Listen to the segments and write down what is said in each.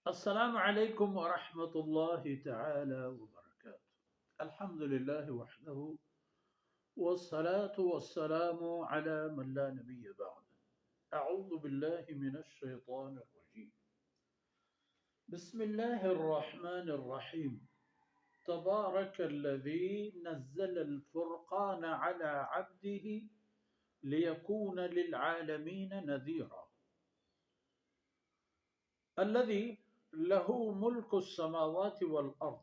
السلام عليكم ورحمة الله تعالى وبركاته. الحمد لله وحده، والصلاة والسلام على من لا نبي بعده. أعوذ بالله من الشيطان الرجيم. بسم الله الرحمن الرحيم. تبارك الذي نزل الفرقان على عبده ليكون للعالمين نذيرا. الذي له ملك السماوات والأرض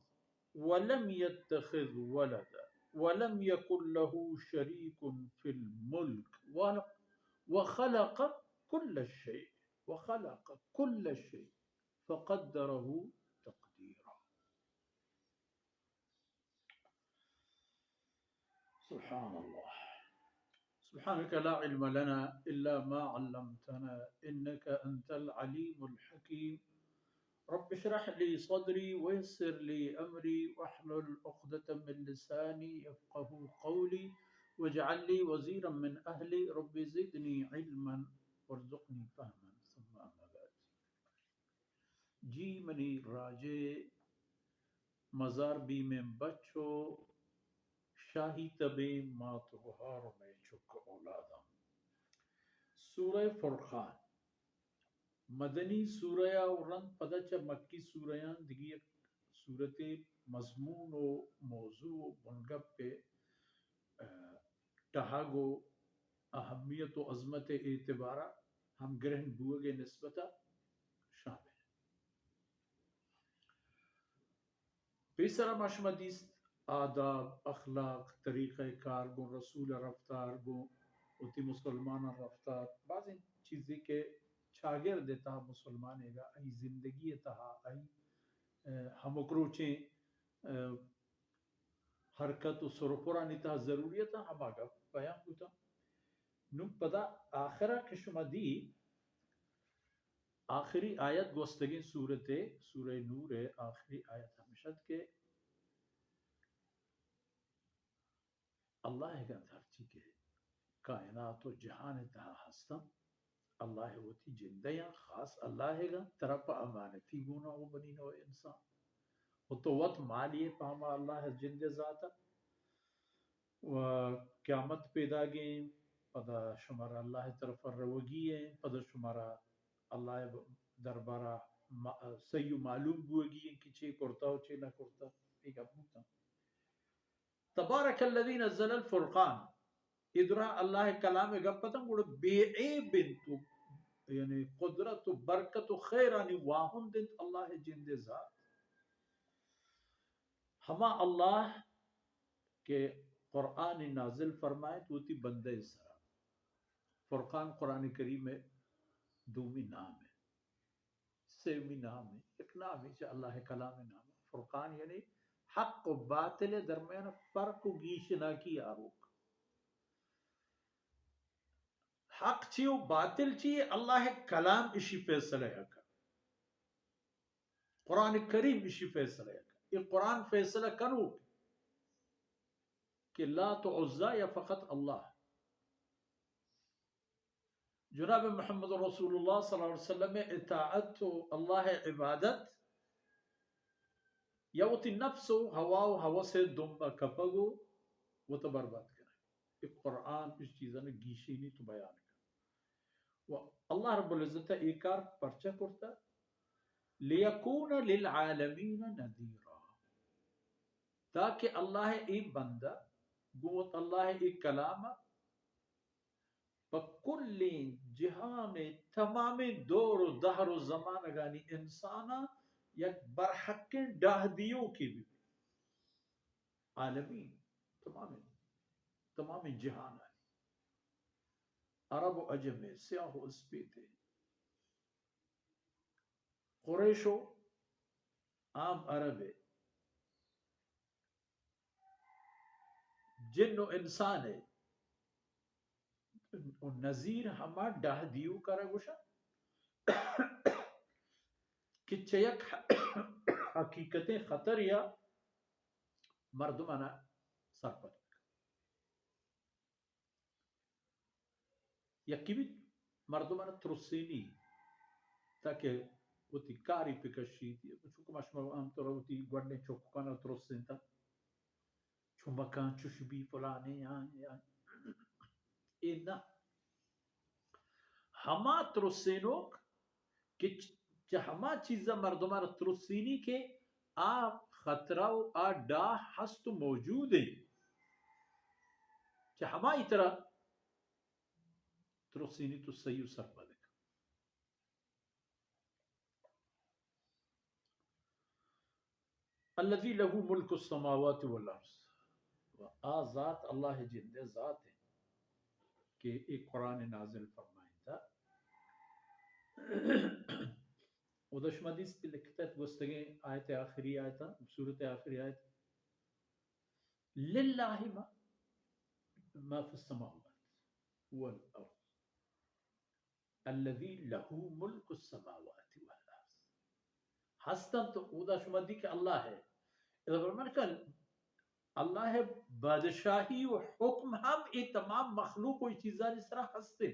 ولم يتخذ ولدا ولم يكن له شريك في الملك وخلق كل شيء، وخلق كل شيء فقدره تقديرا. سبحان الله. سبحانك لا علم لنا إلا ما علمتنا إنك أنت العليم الحكيم. رب اشرح لي صدري ويسر لي أمري واحلل عقدة من لساني يفقهوا قولي واجعل لي وزيرا من أهلي رب زدني علما وارزقني فهما. ثم أما بعد. جی منی راجے مزار بیمیں بچ و شاہی تبیں مات و گہار و مئے چک اولاداں۔ سورہ فرقان، مدنی سورہ ء و رند پدا چہ مکی سورہاں دگہ یک سورتے مضمون و موضوع و بنگپ ء ٹہگ و اہمیت و عظمت ء اعتبارا ہمگرہن بوگ ء نسبتا شامل۔ پیسرا ما شما دیست آداب، اخلاق، طریقہ کار، گوں رسول ء رفتار، گوں وتی مسلماناں رفتار، بازیں چیزے کہ چاگرد ء تہا مسلمانے گا آئی زندگی ء تہا آئی، ء، ہمک روچیں، ء، حرکت و سرپرانی تہا ضروریت ہما گپ بیان بوتاں۔ نوں پدا آخرا کہ شما دی، آخری آیت گوستگیں سورت ء، سورہ نور ء آخری آیت ہمش ات کہ اللہ ء گند ہرچی کہ کائنات و جہان ء تہا ہستاں، اللہ ء وتی جندیاں خاص اللہ ء گند ترا پہ امانتی گونا و بنی نوع انسان۔ و تو وت مالی پہ ہما اللہ ء جند ء ذات ء و قیامت پیداگیں، پدا شمارا اللہ ء طرف ء روگی ایں، پدا شمارا اللہ ء دربارا ما-، صحیح و معلوم بوگی ایں کہ چے کرتا و چے نہ کرتا، اے گپ بوتاں۔ تبارک الذی نزل الفرقان۔ اے درا اللہ ء کلام ء گپ اتاں، گڑا بے عیب انت و یعنی قدرت و برکت و خیرانی واہند انت اللہ ء جند ء ذات۔ ہما اللہ کہ قرآن نازل فرمائیت وتی بندہ ء سرا۔ فرقان قرآن کریم ء دومی نام ء۔ سیمی نام ء، یک نامے چہ اللہ ء کلام ء نام ء۔ فرقان یعنی حق و باطل ء درمیان ء فرق و گیشناکی آروک۔ حق چی و باطل چی، اللہ ء کلام اشی فیصلہ ء کن۔ قرآن کریم اشی فیصلہ ء کن۔ اے قرآن فیصلہ کنوک کہ لات و عزی یا فقط اللہ۔ جناب محمد رسول اللہ صلی اللہ علیہ وسلم ء اطاعت و اللہ ء عبادت یا وتی نفس و ہوا و ہوس ء دمب ء کپگ و وت ء برباد کنگ۔ اے قرآن اس چیزاں گیشینی تو بیان کن۔ و اللہ رب العزت ء اے کار پرچہ کرتا؟ لیکون للعالمین نذیرا۔ تاکہ اللہ ء اے بندہ گوں وت اللہ ء اے کلام ء پہ کلیں جہان ء تمامیں دور و دہر و زمانگانی انساناں یک برحقیں ڈاہ دیوکے بہ بیت۔ عالمین، تمامیں، تمامیں جہانانی، عرب و عجم ء، سیاہ و اسپیت ء، قریش و عام عرب ء، جن و انسان ء، و نذیر ہما ڈاہ دیوک ء را گوشاں کہ چہ یک حقیقتیں خطرے ء مردمانا سرپد بکن۔ یکی بیت مردمانا ترسینی، تاکہ وتی کاری پہ کشیت، چونکہ ما شما ہم تو وتی گونڈیں چکانا ترسینتا، چو مکان چوش بی فلانے آئیں، آئیں۔ اے نہ۔ ہما ترسینوک کہ چ-، چہ ہما چیزا مردمارا ترسینی کہ آ خطرہ و آ ڈاہ ہست و موجود انت، چہ ہمائی ترا ترسینی تو سہی و سرپد کن۔ الذي له ملك السماوات والارض، و آ ذات اللہ جندے ذات ہے کہ اے قرآن نازل فرمائنتا۔ و دشما دیست کہ لکھتا ہے گوستگیں آیت آخری آیت، سورت آخری آیت، للہ ما، ما فی السماوات والارض۔ الذي له ملك السماوات والارض۔ ہستن تو اودا شما دی کہ اللہ ہے۔ اذا فرمان کہ اللہ ہے، بادشاہی و حکم ہم اے تمام مخلوق و اے چیزانی سرا ہستے۔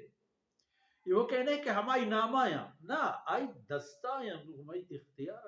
یہ وہ کہنے کہ ہمائی نامایا نہ، آئی دستایا، ہمائی اختیار